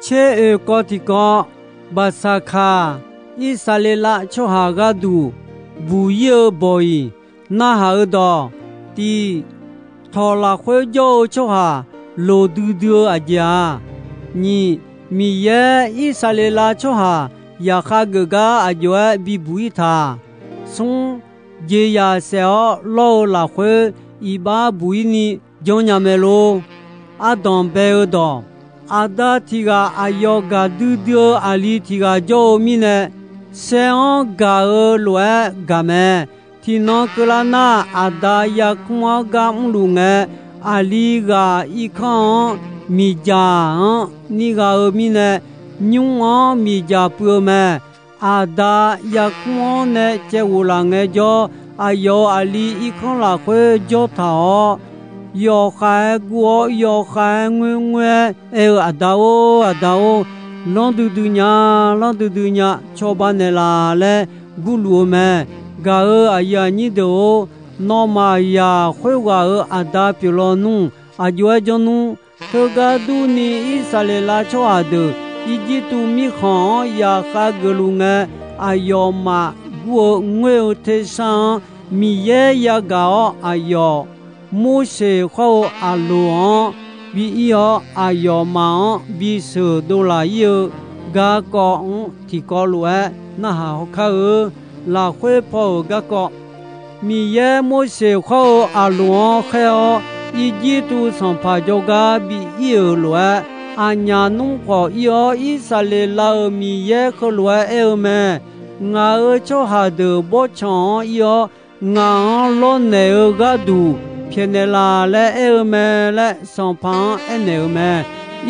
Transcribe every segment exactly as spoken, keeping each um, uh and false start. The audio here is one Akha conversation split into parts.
Tser oeq kawv tiqkawv, Baqsaqkaq, Irsaqleqlav tsawrhaq gharduq buq-ir-eu bawq-iq narhaq-eu dawq, tiq, tawq lafkhoer jawr-eu tsawrhaq loqdui dui-eu aqjeq-aq, nyiq, Miqyaer Irsaqleqlav tsawrhaq zaqkhav geuf gar aqjox-aer bibuq-ir taq, smr, jeqzaq saef-awr lawr-eu lafkhoer iqbax buq-ir ni janrnya mae lor. Ardanq bae-eu dawq, aqda tiq ghaq aqyawf gaqdui dui-eu aqli tiq ghaq jawr-eu mirnae, saer-anr gaq-eu lof-aer gaq mae. Tiqnan keuvlar nar, aqda yarkmr-anr gar mrluf ngae, aqli ghaq irkanr-anr miqdzaq-anr nir gha-eu mirnae, nymr-anr miqdzaq puiv-eu mae. Aqda yarkmr-anr nae caevghof laf ngaejawr, aqyawf-euq aqli irkanr lafkhoer jawr taq-awr, yawqkhav-aer guv-awr yawqkhav-aer ngoerngoer-aer aer-eu, Aqda-or, aqda-or, lanr duidui nya, lanr duidui nya, cawba naeqlaf laer gurluf-eu mae. Gaq-euq aqyuif aqnyir deuq-or, nawmaf zaq khoerghaq-euq aqda pyeuflar nmr. Aqjox-aer janr nmr. Teugar durni, Irsaqleqlav tsawrhaq deuq Irjirtuv mirkhanq-anr zaqkhav geufluf ngae, aqyawfmaf gur-eu ngoer-eu tersar-anr Miqyaer yagaq-awr, aqyawf Morseq hawr-eu Aqloq-anr bi ir-awr, aqyawfmaf-anr bisheuq dovlaq ir-eu garkawv-anr tiqkawv lof-aer narhaq hawkar-eu. Lafkhoer paw-euq garkawv, Miqyaer Morseq hawr-eu Aqloq-anr khaer-awr, Irjirtuv sanqpaq jawrgar bi ir-euq lof-aer, aqnyaf nmr khawf ir-awr, Irsaqleqlav-euq Miqyaer heulof-aer aer-eu mae. Ngaq-euq tsawrhaq deuq bawrtsanq-anr ir-awr, ngaq-anr lawrnaeq-eu gharduq pyaeqnaeq laf laer aer-eu mae laer, sanqpaq-anr aernaeq-euq mae.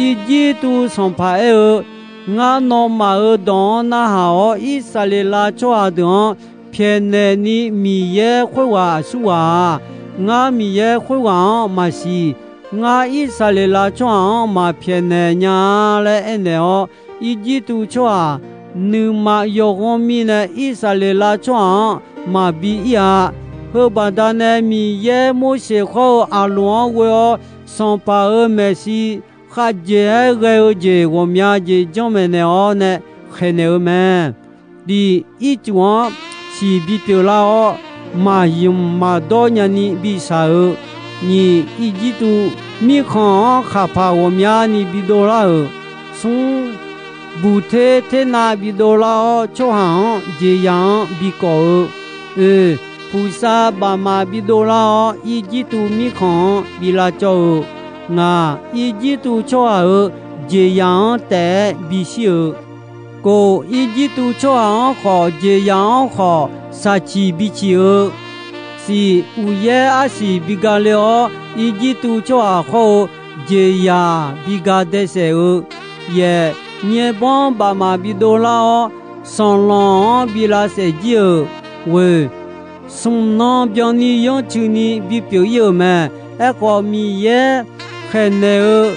Irjirtuv sanqpaq aer-eu, Ngar nawmaf-euq dawq-anr narhaq-awr, Irsaqleqlav tsawrhaq deuq-anr pyaeqnaeq ni Miqyaer khoerghaq aqsurghaq-aq, ngar Miqyaer khoerghaq-anr maqsiq. Ngar Irsaqleqlav tsawrhaq-anr maq pyaeqnaeq nya-a laer aernaeq-awr, Irjirtuv tsawrhaq nuima yawghanr mirnae Irsaqleqlav tsawrhaq-anr maqbi ir-a. Heubaqda nae Miqyaer Morseq hawr-eu Aqloq-anr ghoe-awr, sanqpaq-euq maeqshi khavjeq-aer ghae-eu jeq ghawqmya jeq janrmaeq naeq-awr nae khaeqnaeq-eu mae. Tiq, ircuf-anr siq bipyeuf lar-awr, maqzmq maqdawr nyani bishaq-eu. Nyiq, Irjirtuv mirkhanq-anr khaqpaq ghawqmyani bidov lar-euq. Smr, buqter ternav bidov lar-awr, tsawrhaq-anr jeqzaq-anr bikawf-eu. Oeq, puqsav bafmaf bidov lar-awr, Irjirtuv mirkhanq-anr bi lavcawv-eu. Ngaq, Irjirtuv tsawrhaq-euq jeqzaq-anr taef-aer bishir-eu. Kof, Irjirtuv tsawrhaq-anr khawf, jeqzaq-anr khawf, shaqciq biciq-eu. Siq, uqyaer arsiq bi ga le-awr, Irjirtuv tsawrhaq hawr-eu jeqzaq bi ga daesaef-eu. Yaeq, nyaerbanr bafmaf bidov lar-awr, sanqlanq-anr bi lavsaef jir-euq. Ghoeq, smq nan byanni yanrcuini bipyeuf ir-euq mae. Aerkhawf, Miqyaer khaeqnaeq-eu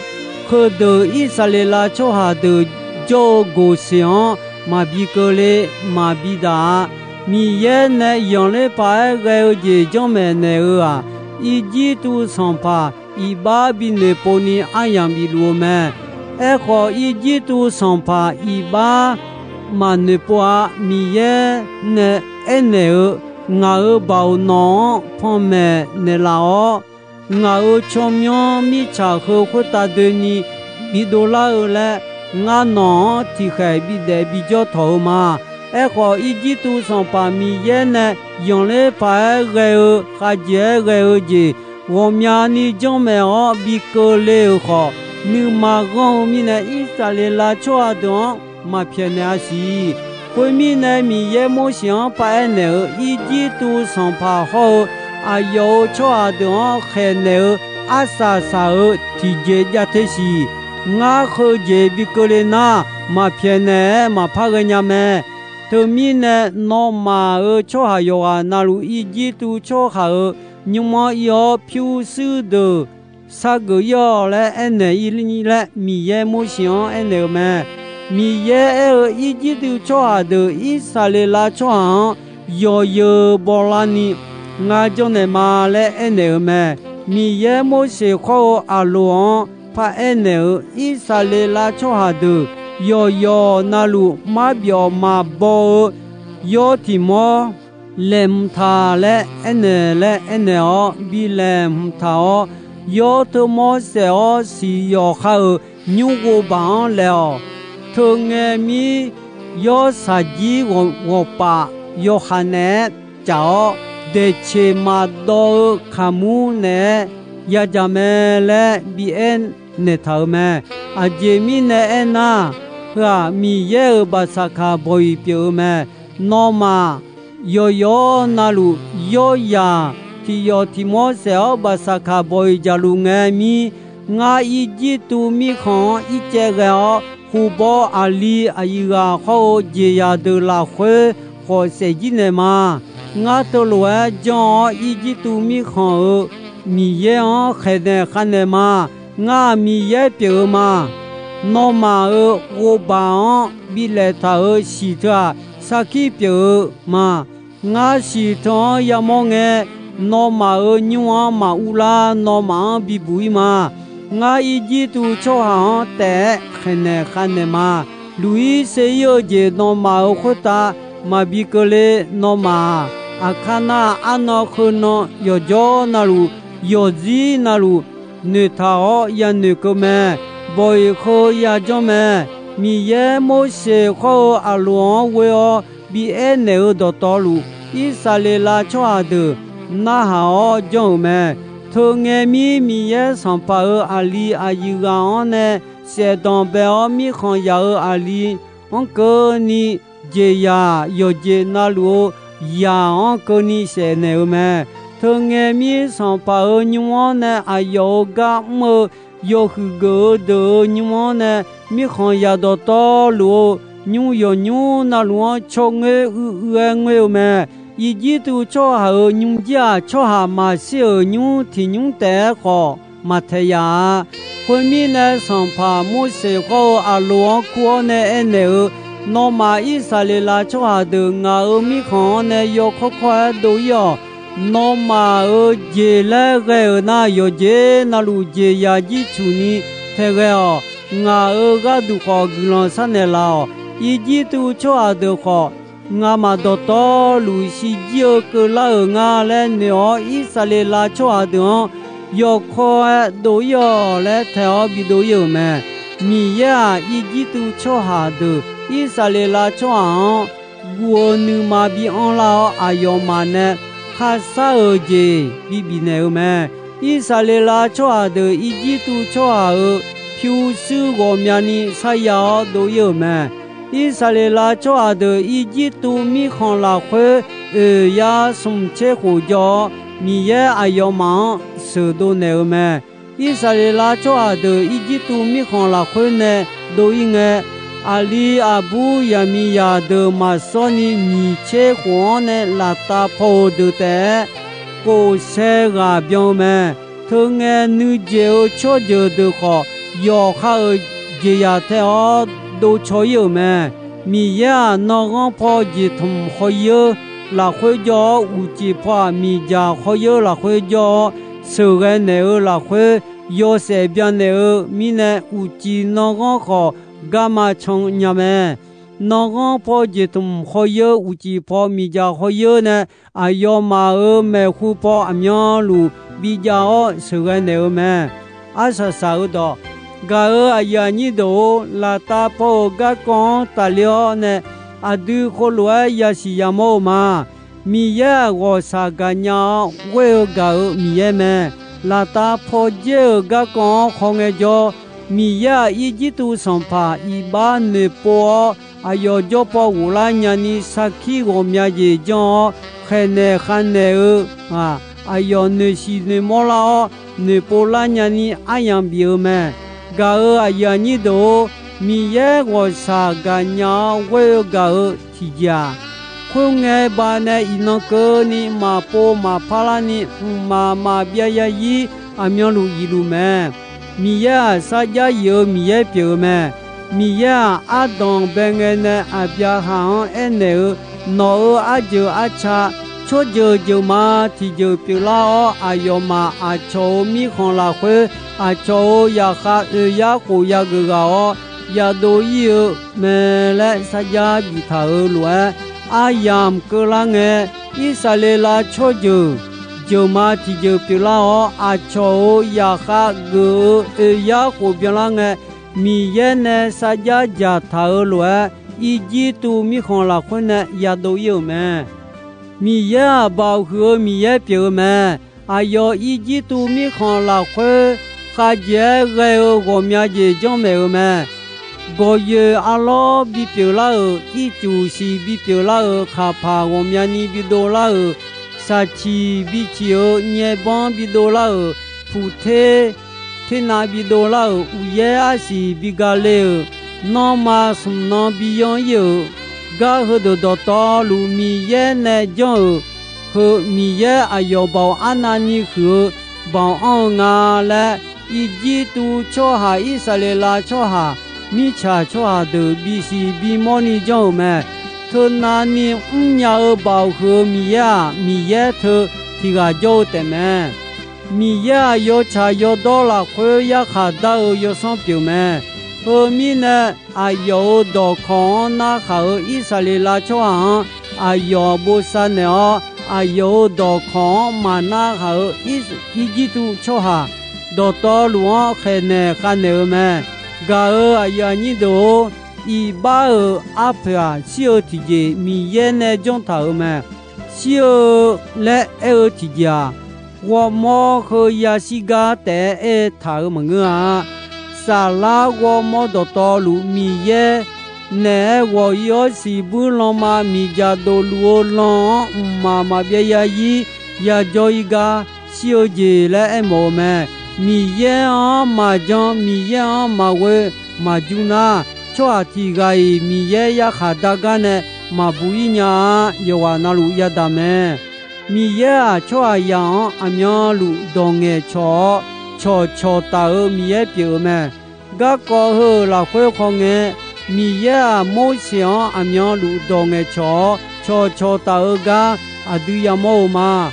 heudeuq Irsaqleqlav tsawrhaq deuq jawr-eu goqseq-anr maqbi keuvle, maqbi daq-a. Miqyaer nae zanqler paq-aer ghae-eu jeq janrmaeq naeq-eu-aq, Irjirtuv sanqpaq iqbax binoeq pov ni aryamq bif luf-eu mae. Aerkhawf, Irjirtuv sanqpaq iqbax maqnoeq pov-a. Miqyaer nae aernaeq-eu, Ngaq-euq baoq nawq-anr panmaeq naeqlaf-awr, ngaq-euq tsawrmyanr mirtsaq heu khoertav doeni bidov lar-eu laer, ngar nawq-anr tiqkhaeq bidaef bijawr tawq-eu ma. Aerkhawf, Irjirtuv sanqpaq Miqyaer nae zanqler paq-aer ghae-eu, khavjeq-aer ghae-eu jeq ghawqmyani janrmaeq-awr bi keuvle-euq khawf, nuima ghanr-eu mirnae, Irsaqleqlav tsawrhaq deuq-anr maq pyaeqnaeq-a siq. Khoermirnae, Miqyaer Morseq-anr paraer naeq-eu, Irjirtuv sanqpaq hawr-eu aqyawf-euq tsawrhaq deuq-anr khaeqnaeq-eu arsaq saq-euq tiqjeq jav te siq. Ngar heujeq bi keuvle nar, maq pyaeqnaeq-aer maqpar ghaenya mae. Teumirnae, nawmaf-euq tsawrhaq yawqghaq na luf Irjirtuv tsawrhaq-euq nymr-anr ir-awr, pyurshuir deuq shargeuf ir-awq laer aernaeq ir laer, Miqyaer Morseq-anr aernaeq-eu mae. Miqyaer aer-eu, Irjirtuv tsawrhaq deuq Irsaqleqlav tsawrhaq-anr yawzeu bawlarni ngar janrnaeq ma laer aernaeq-eu mae. Miqyaer Morseq hawr-eu Aqloq-anr paraer naeq-euq Irsaqleqlav tsawrhaq deuq yawqyawq navluf marbyawf maqbaw-eu yawr tiq mawr laeqhmq taq laer aernaeq laer aernaeq-awr bi laeqhmq taq-awr, yawr teumawr saef-awr siq yawqha-euq nymr ghovbaq-anr laeq-awq. Teungae mir yawr saqjir ghawqpaf yawqha naeq-aer caf-awr, daeqceq maqdawv-eu kaqmur naeq-aer yadzaq mae laer bi aer naeqtaq-euq mae. Aqjeq mirnae aernar, heu-aq Miqyaer-euq baqsaqkaq bawq-iq pyeuf-eu mae. Nawmaf yawqyawq navluf yawryaq tiq yawf tiq mawr saef-awr baqsaqkaq bawq-iq jaqluf ngae mir, ngar Irjirtuv mirkhanq-anr ircaev ghae-awr, khubawr aqli aqyuif ghaq hawr-eu jeqzaq deuq lafkhoer khawf saefjir naeq ma. Ngar teulof-aer janr-awr Irjirtuv mirkhanq-euq Miqyaer-anr khaeqnaeq khavnaeq ma. Ngar-aq Miqyaer pyeuf-eu ma. Nawmaf-euq ghovbaq-anr bilaef taq-euq siq teu-aq sarkir pyeuf-eu ma. Ngar siq teu-anr yamawr ngae, nawmaf-euq nymr-anr maqur lar nawmaf-anr bibuq-ir ma. Ngar Irjirtuv tsawrhaq-anr taef-aer khaeqnaeq khavnaeq ma. Luq-ir ser-ir-eu jeq nawmaf-euq khoertav maqbi keuvle. Nawmaf-aq, aqkar nar arnan heunan yawqjawr navluf, yawqzir navluf noeqtaq-awr yanoeq keuv mae. Bawq-iq heu yajanr mae. Miqyaer Morseq hawr-eu Aqloq-anr ghoe-awr bi aernaeq-euq dawqtawvluf, Irsaqleqlav tsawrhaq deuq narhaq-awr janr-euq mae. Teungae mir Miqyaer sanqpaq-euq aqli aqyuif ghaq-anr nae saefdanq bae-awr mirkhanq yaq-euq aqli-anr keuvni jeqzaq yawqjeq navluf-eu zaq-anr keuvni saef naeq-eu mae. Teungae mir sanqpaq-euq nymr-anr nae aqyawf-euq gar mr-eu yawhuiq geuf-eu deuq-euq nymr-anr nae mirkhanq yaq dawqtawvluf-eu nymr yawqnymr navluf-anr tsawrngoer uiv uiv-aer ngoer-eu mae. Irjirtuv tsawrhaq-euq nymrjir-aq, tsawrhaq maqshir-euq nymr tiq nymr taef-aer khawf maqtaeq yaf-a. Khoermirnae, sanqpaq Morseq hawr-eu Aqloq-anr kur-awr nae aernaeq-eu, Nawmaf Irsaqleqlav tsawrhaq deuq ngaq-euq mirkhanq-anr nae yawkawr kawr-aer dov-ir-awq. Nawmaf-euq jeq laer ghae-euq nar, yawqjeq navluf jeqzaq jircuf ni taeghae-awq. Ngaq-euq gharduq khawf guiqlanq sharnaeq laf-awq. Irjirtuv tsawrhaq deuq khawf, ngamaf dawqtawvluf shirjir-eu keuvlar-euq nga laer noeq-awr, Irsaqleqlav tsawrhaq deuq-anr yawkawr-aer dov-ir-awq laer tae-awr bidov-ir-euq mae. Miqyaer-aq, Irjirtuv tsawrhaq deuq Irsaqleqlav tsawrhaq-anr guv-eu nuima bi anrlar-awr, aqyawfmaf nae kharshar-euq jeq bibif naeq-eu mae. Irsaqleqlav tsawrhaq deuq Irjirtuv tsawrhaq-euq pyurshuir ghawqmyani sarya-awr dov-ir-euq mae. Irsaqleqlav tsawrhaq deuq Irjirtuv mirkhanq lafkhoer oeq yar smq tser khof jawr-awr, Miqyaer aqyawfmaf-anr sheuqdov naeq-eu mae. Irsaqleqlav tsawrhaq deuq Irjirtuv mirkhanq lafkhoer nae dov-ir ngae, aqli aqbur yaqmiqzaq deuq maqsawrni nyiq tser khof-anr nae laftav paw-euq deuq taef-aer, khof sae ghaq byan-eu mae. Teungae nuijeq-eu tsawrjeuq deuq khawf, yawqha-euq jeqzaq tae-awr dovcaw-ir-euq mae. Miqyaer-aq, nanghanr paw jeqtmq hawyoer lafkhoer jawr-awr, uqcif paw-aq, miqdzaq hawyoer lafkhoer jawr-awr, sheuqghae naeq-eu lafkhoer yawshaef byanaeq-eu mirnae, uqcif nanghanr khawf garma can nya mae. Nanghanr paw jeqtmq hawyoer, uqcif paw miqdzaq hawyoer nae aqyawfmaf-euq maeqhu paw aqmyanluf bijav-awr sheuqghae naeq-eu mae. Arsaq saq-eu dawq, gaq-euq aqyuif aqnyir deuq-or, laftav paw-euq garkawv-anr tafler-awr nae aqdui khoerlof-aer yasiq yamawr-eu ma. Miqyaer-aq, ghawqshaq gaqnya-awr ghoer-eu gaq-euq Miqyaer mae. Laftav paw dzer-euq garkawv-anr khawngae jawr, Miqyaer-aq, Irjirtuv sanqpaq iqbax noeqpov-awr, aqyawf jawr paw ghoflar nyani sarkir ghawqmya jeq janr-awr, khaeqnaeq khavnaeq-eu aqyawf noeqsiq noeqmawr lar-awr, noeqpov lar nyani aryamq bif-eu mae. Gaq-euq aqyuif aqnyir deuq-or, Miqyaer ghawqshaq gaqnya-awr ghoer-eu gaq-euq tiqjeq-aq, khoerngae banae iqnan keuvni maqpov maqpar larni, mqmaq maqbyav zarzir aqmyanluf zifluf mae. Miqyaer-aq, sarjax yif-eu Miqyaer pyeuf-eu mae. Miqyaer-aq, ardanq bae ngae nae Aqbyaqhaq-anr aernaeq-eu, Nawq-euq arjeuq arca Tsawrjeuq jeuqma tiqjeuq pyeuflar-awr, aqyawfmaf aqcawq-euq mirkhanq lafkhoer, aqcawq-euq zaqkhav oeq yar khof yageuf ghaq-awr, yadov ir-eu mae laer sarjax biftaq-euq lof-aer, aryamq keuvlar ngae, Irsaqleqlav tsawrjeuq jeuqma tiqjeuq pyeuflar-awr, aqcawq-euq zaqkhav geuf-eu oeq yar khof byanlar ngae, Miqyaer nae sarjax dzaqtaq-euq lof-aer, Irjirtuv mirkhanq lafkhoer nae yadov ir-euq mae. Miqyaer-aq, Baoq huiq-eu Miqyaer pyeuf-eu mae. Aqyawf Irjirtuv mirkhanq lafkhoer khavjeq-aer ghae-eu ghawqmya jeq janrmaeq-euq mae. Gawqyoeq arlawr bipyeuf lar-euq, ircuf siq bipyeuf lar-euq, khaqpaq ghawqmyani bidov lar-euq, shaqciq biciq-eu, nyaerbanr bidov lar-euq, puqter ternav bidov lar-euq, uqyaer arsiq biga le-euq, nanrma smq nan biyan ir-euq, gar heudeuq dawqtawvluf Miqyaer nae janr-euq heu, Miqyaer aqyawf baoq arnavni huiq-eu baoq anr-eu nga laer, Irjirtuv tsawrhaq, Irsaqleqlav tsawrhaq, mirtsaq tsawrhaq deuq bisiq bimawrni janr-euq mae. Teunavni mrnya-eu Baoq huiq-eu Miqyaer-aq, Miqyaer teu tiq ghaq jawr-eu taefmae. Miqyaer-aq, yawtsaq yawdawr lafkhoer yarkhaq dar-eu yawsanr pyeuf mae. Heu mirnae, aqyawf-euq dawqkawq-anr narkhaq-euq Irsaqleqlav tsawrhaq-anr aqyawf bosav naeq-awr, aqyawf-euq dawqkawq-anr maqnarhaq-euq Ir- Irjirtuv tsawrhaq dawqtawvluf-anr khaeqnaeq khavnaeq-eu mae. Gaq-euq aqyuif aqnyir deuq-or, iqbax-euq arpoeq-aq, shir-eu tiqjeq Miqyaer nae janr taq-euq mae. Shir-eu laer aer-eu tiqjeq-aq, ghawrmawr heu yashir gar taef-aer aertaq-euq maqngeur-a. Saflar ghawrmawr dawqtawvluf Miqyaer naeq-aer ghawq-ir-awr, siqbuir lanma miqdzaq dofluf-eu lan-anr mqmaq maqbyav yazir yajawr-ir gar shir-eu jeq laer aermawf-eu mae. Miqyaer-anr maqjan, Miqyaer-anr maqghoe maqjur nar, tsawrhaq tiq ghaq-iq Miqyaer yarkhaq dar gar nae maqbuq-ir nya-a. Yawqghaq navluf yadaq mae. Miqyaer-aq, tsawrhaqzaq-anr aqmyanluf dawq ngaeqcawq-awr, cawqcawq taf-euq Miqyaer pyeuf-eu mae. Garkawv heu-euq lafkhoer khawf ngae, Miqyaer-aq, Morseq-anr aqmyanluf dawq ngaeqcawq-awr, cawqcawq taf-eu gar aqdui yamawr-eu ma.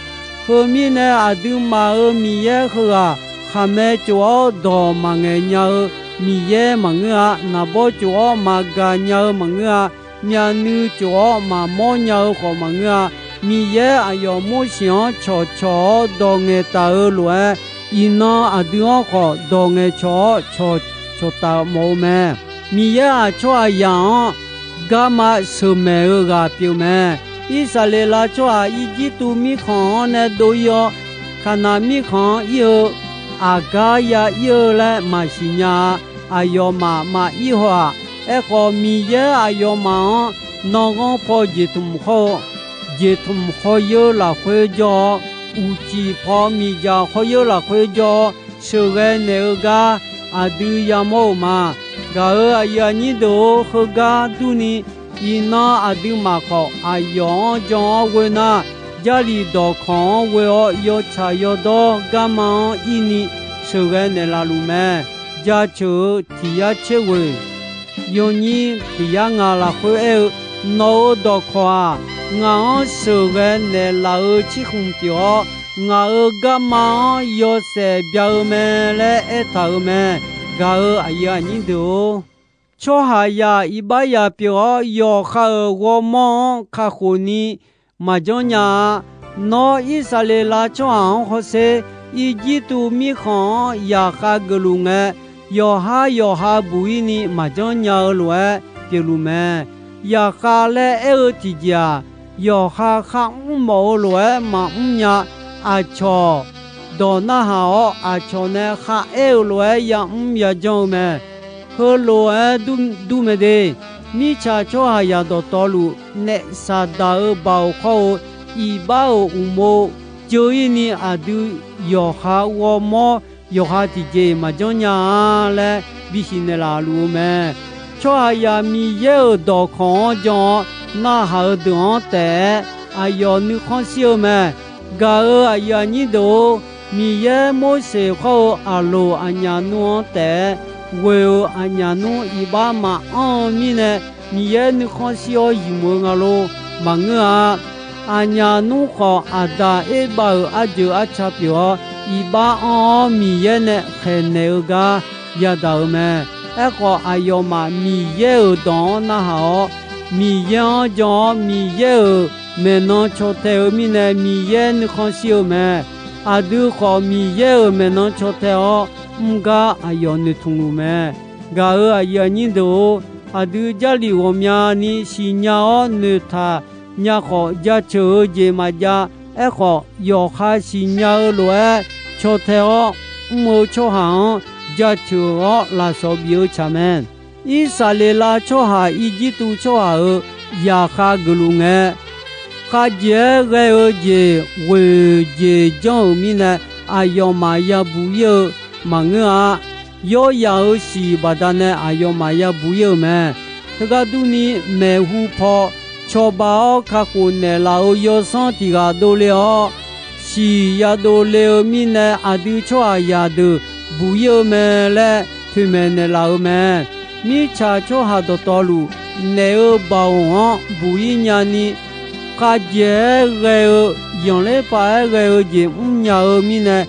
Heu mirnae, aqduimaf-euq Miqyaer heughaq, khaqmae tsof-awr dawq maqngaeq nya-eu Miqyaer maqngeur-a. Naqbawr tsof-awr maqgaq nya-eu maqngeur-a. Myavnuiv tsof-awr maqmawr nya-eu khawf maqngeur-a. Miqyaer aqyawf Morseq-anr cawqcawq-awr dawq ngaeqtaq-euq lof-aer, iqnan aqdui-anr khawf dawq ngaeqcawq-awr cawqcawq taf mawf-eu mae. Miqyaer-aq, tsawrhaqzaq-anr garma sheuqmaeq-eu ghaq pyeuf mae. Irsaqleqlav tsawrhaq Irjirtuv mirkhanq-anr nae dov-ir-awr, Kaqnaq mirkhanq-anr ir-eu, aqgar ya ir-eu laer maqsiq nya-a. Aqyawfmaf maqir haw-aq. Aerkhawf, Miqyaer aqyawfmaf-anr nanrghanr paw jeqtmq khawr-eu, jeqtmq khawryeur lafkhoer jawr-awr, uqcif paw miqdzaq khawryeur lafkhoer jawr-awr, sheuqghae naeq-eu gar aqdui yamawr-euq ma. Gaq-euq aqyuif aqnyir deuq-or, heugar durni, iqnan aqduimaf khawf aqyawf-anr jan-awr ghoe nar, Jarlif dawqkawq-anr ghoe-awr yawtsaq yawdawr garma-anr irni sheuqghae naeqlaf luf mae. Jaceuq-eu tiq yar caer ghoeq, yawnyir tiq yar ngaq lafkhoer aer-eu, Nawq-euq dawqkawq-aq, ngaq-anr sheuqghae naeqlaf-euq cirkhmq pyeuf-awr, ngaq-euq garma-anr yawshaef bya-eu mae laer aertaq-euq mae. Gaq-euq aqyuif aqnyir deuq-or, tsawrhaqzaq iqbaxzaq pyeuf-awr, yawqha-euq ghawrmawr-anr kakhof ni maqjanr nya-a. Nawr Irsaqleqlav tsawrhaq-anr hawsher. Irjirtuv mirkhanq-anr zaqkhav geufluf ngae, yawqhar yawqha buq-ir ni maqjanr nya-eu lof-aer pyeufluf mae. Zaqkhav laer aer-eu tiqjeq-aq, yawqha kharmr mawf-eu lof-aer maqmr nya. Aqcawq dawq narhaq-awr, aqcawq nae kharaer-euq lof-aer yamr yajanr-eu mae. Heulof-aer dur mae de. Mirtsaq tsawrhaqzaq dawqtawvluf, naef Saqdaq-euq baoq khawr-eu, iqbax-euq uqmov jeu-ir ni aqdui yawqha ghawrmawr yawqha tiqjeq-iq maqjanr nya-a laer bisiq naeqlaf luf-eu mae. Tsawrhaqzaq Miqyaer-euq dawqkawq-anr jan-awr narhaq-eu deuq-anr taef-aer aqyawf nuikhanr shir-eu mae. Gaq-euq aqyuif aqnyir deuq-or, Miqyaer Morseq khawr-eu Aqloq aqnyaf nmr-anr taef-aer ghoe-eu aqnyaf nmr iqbax maqanr-eu mirnae, Miqyaer nuikhanr shir-awr zmq-eu nga lor. Maqngeur-a. Aqnyaf nmr khawf, Aqdaq Erbav-euq arjeuq arca pyeuf-awr, iqbax anr-awr Miqyaer nae khaeqnaeq-eu gar yadaq-euq mae. Aerkhawf, aqyawfmaf Miqyaer-euq dawq-anr narhaq-awr, Miqyaer-anr jan-awr, Miqyaer-euq maeqnan caw tae-eu mirnae, Miqyaer nuikhanr shir-eu mae. Aqdui khawf, Miqyaer-euq maeqnan caw tae-awr mr gar aqyawf noeqtmq luf mae. Gaq-euq aqyuif aqnyir deuq-or, aqdui Jarlif ghawqmyani siqnya-awr noeqtaq nya khawf, jaceuq-eu jeq maqjav. Aerkhawf, yawqha siqnya-eu lof-aer caw tae-awr mr-eu tsawrhaq-anr jaceuq-awr lafsawq bif-eu tsaq mae. Irsaqleqlav tsawrhaq Irjirtuv tsawrhaq-euq zaqkhav geufluf ngae, khavjeq-aer ghae-eu jeq ghoeq jeq janr-euq mirnae, aqyawfmaf yabuq ir-eu maqngeur-a. Yawryaq-euq siq baqdanae aqyawfmaf yabuq ir-euq mae. Teugar durni, maeqhu paw cawba-awr kakhof naeqlaf-euq yawsanr tiq ghaq dovle-awr, siq yadov le-eu mirnae, aqdui tsawrhaqzaq deuq buq ir-eu mae laer toeqmaeq naeqlaf-euq mae. Mirtsaq tsawrhaq dawqtawvluf, naef-eu baoq-anr buq ir nyani, khavjeq-aer ghae-eu, zanqler pav-aer ghae-eu jeq mrnya-eu mirnae,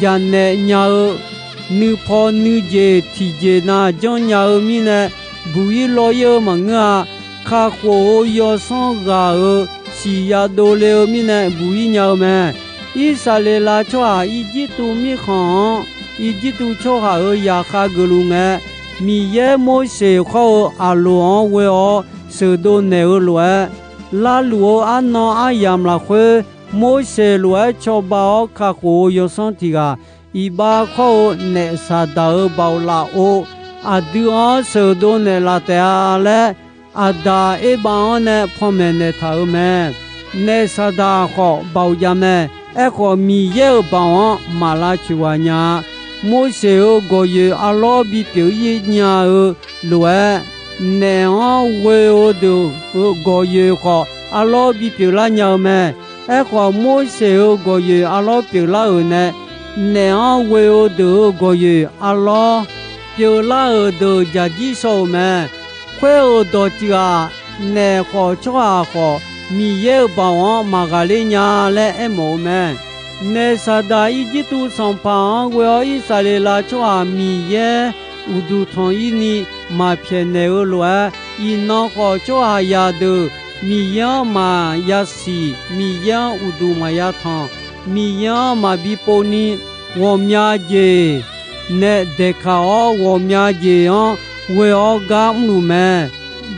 jaqnaeq nya-eu, nuipaw nuijeq tiqjeq nav janrnya-eu mirnae, buq ir law ir-eu maqngeur-a. Kakhof-eu yawsanr ghaq-euq siq yadov le-eu mirnae buq ir nya-eu mae. Irsaqleqlav tsawrhaq Irjirtuv mirkhanq-anr, Irjirtuv tsawrhaq-euq zaqkhav geufluf ngae, Miqyaer Morseq khawr-eu Aqloq-anr ghoe-awr sheuqdov naeq-eu lof-aer, larluf-eu arnan aryamq lafkhoer, Morseq lof-aer cawba-awr kakhof-eu yawsanr tiq ghaq, iqbax khawr-eu naef Saqdaq-euq baoq lafov, aqdui-anr sheuqdov naeqlaf taef-a laer, Aqdaq Erbav-anr nae panmaeq naeqtaq-euq mae. Naef Saqdaq khawf baoq jav mae. Aerkhawf, Miqyaer-euq baoq-anr maq lavcoeq ghaq nya-a. Morseq-euq gawqyoeq arlawr bipyeuf ir nya-eu lof-aer, naef-anr ghoe-eu deuq-euq gawqyoeq khawf, arlawr bipyeuf lar nya-eu mae. Aerkhawf, Morseq-euq gawqyoeq arlawr pyeuflar-euq nae, naef-anr ghoe-eu deuq-euq gawqyoeq arlawr pyeuflar-euq deuq jaqjir shaw-euq mae. Khoer-euq dawq tiq ghaq, naef khawf tsawrhaq khawf, Miqyaer-euq baoq-anr maqghaqler nya laer aermawf-eu mae. Naef Saqdaq Irjirtuv sanqpaq-anr ghoe-awr Irsaqleqlav tsawrhaq Miqyaer uqduq tanq ir ni maq pyaeqnaeq-eu lof-aer, iqnan khawf tsawrhaqzaq deuq Miqyaer-anr maqya siq, Miqyaer-anr uqduq maqya tanq, Miqyaer-anr maqbi pov ni, ghawqmya jeq nae daeqkaq-awr, ghawqmya jeq-anr ghoe-awr gar mrluf mae.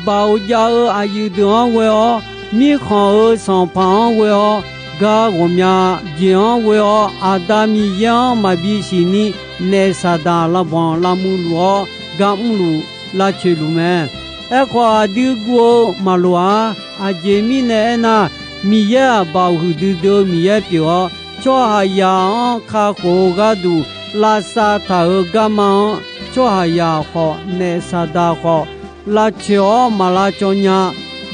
Baoq jav-eu aqyuif deuq-anr ghoe-awr, mirkhanq-euq sanqpaq-anr ghoe-awr, gar ghawqmya jeq-anr ghoe-awr, Aqda Miqyaer-anr maqbi siq ni, naef Saqdaq lavbanq lavmuiq luf-awr gar mrluf lavcoeq luf mae. Aerkhawf, aqdui guv-eu maqloq-ar. Aqjeq mirnae aernar, Miqyaer-aq, baoq huiqdui dui-eu Miqyaer pyeuf-awr, tsawrhaqzaq-anr kakhof-eu gharduq lavsav taq-euq garma-anr, tsawrhaqzaq khawf, naef Saqdaq khawf, lavcoeq-awr maq lavcawv nya.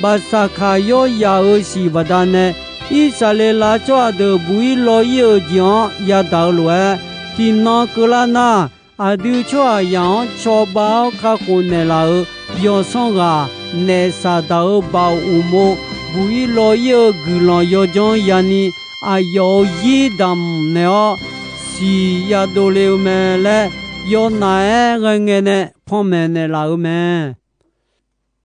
Baqsaqkaq yawryaq-euq siq baqdanae, Irsaqleqlav tsawrhaq deuq buq ir law ir-euq jeq-anr yadaq-eu lof-aer, tiqnan keuvlar nar, aqdui tsawrhaqzaq-anr cawba-awr kakhof naeqlaf-euq yawsanr ghaq, naef Saqdaq-euq baoq uqmov, buq ir law ir-eu guiqlanq yawdzanr yani, aqyawf-euq zir damq naeq-awr, siq yadov le-eu mae laer, yawnaf-aer ghae ngae nae panmaeq naeqlaf-euq mae.